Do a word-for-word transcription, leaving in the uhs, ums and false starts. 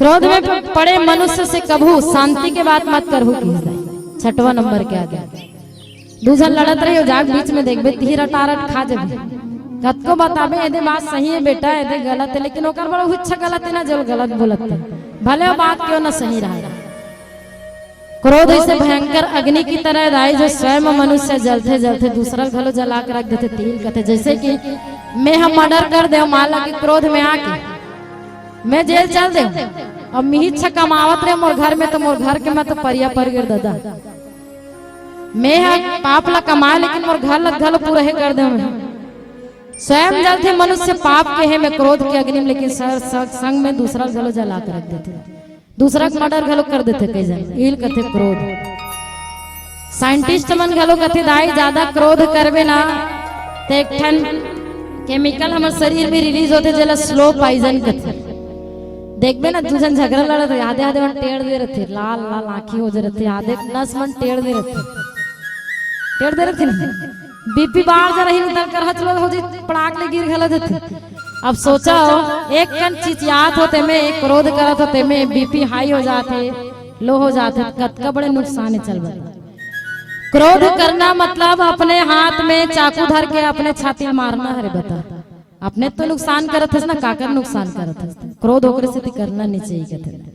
क्रोध में प-, पड़े मनुष्य से कभू शांति के बात मत करहु, कहिस दाई। छठवां नंबर के आगे दू झन लड़त रही, जाके बीच में देखबे, तिही रटारट खा जबे। कतको बताबे, "एदे बात सही हे बेटा, एदे गलत हे," लेकिन ओकर बर उही अच्छा गलत हे ना, जो गलत बोलत हे, भले वो बात क्यों ना सही रहा। क्रोध ऐसे भयंकर अग्नि की तरह दाई, जो स्वयं मनुष्य जलथे जलथे दूसरा घलो जला के रख देथे। तिही ल कथे, जैसे कि मैं ह मर्डर कर देव, मान ला कि क्रोध में आके मैं जेल चल देव, अब मिही अच्छा कमावत रहे मोर घर में, तो मोर घर के मैं तो परिया पर गिर ददा। मैं ह पाप ला कमाए, लेकिन मोर घर ला घलो पूरा हे कर देव मैं। स्वयं जलथे मनुष्य पाप के हे में क्रोध के अग्नि में, लेकिन सर, सर, संग में दूसरा घलो जला के रख देथे, दूसरा के मर्डर घलो कर देथे कई झन। इही ल कथे क्रोध। साइंटिस्ट मन घलो कथे, दाई, ज्यादा क्रोध करबे ना, त एक ठन केमिकल हमर शरीर में रिलीज होथे, जेला स्लो पॉइजन कथे। देखबे ना, दू झन झगरा लड़त रहे, आधे आधे मन टेढ़ दे रथे, लाल लाल आंखी हो जे रथे, आधे नस मन टेढ़ दे रथे, टेढ़ दे रथे ना। बीपी बाढ़ जा रही, निकल कर हचलो हो जी, पड़ाक ले गिर घला देथे। अब सोचा हो, एक कन चिचियात हो तेमे, क्रोध करत हो तेमे, बीपी हाई हो जाथे, लो हो जाथे, कतका बड़े नुकसान हे। चल बता, क्रोध करना मतलब अपने हाथ में चाकू धर के अपने छाती मारना हरे। बता, अपने तो नुकसान करत हस ना, काकर नुकसान करत हस? क्रोध ओकरे सेती करना नहीं चाहिए कहते।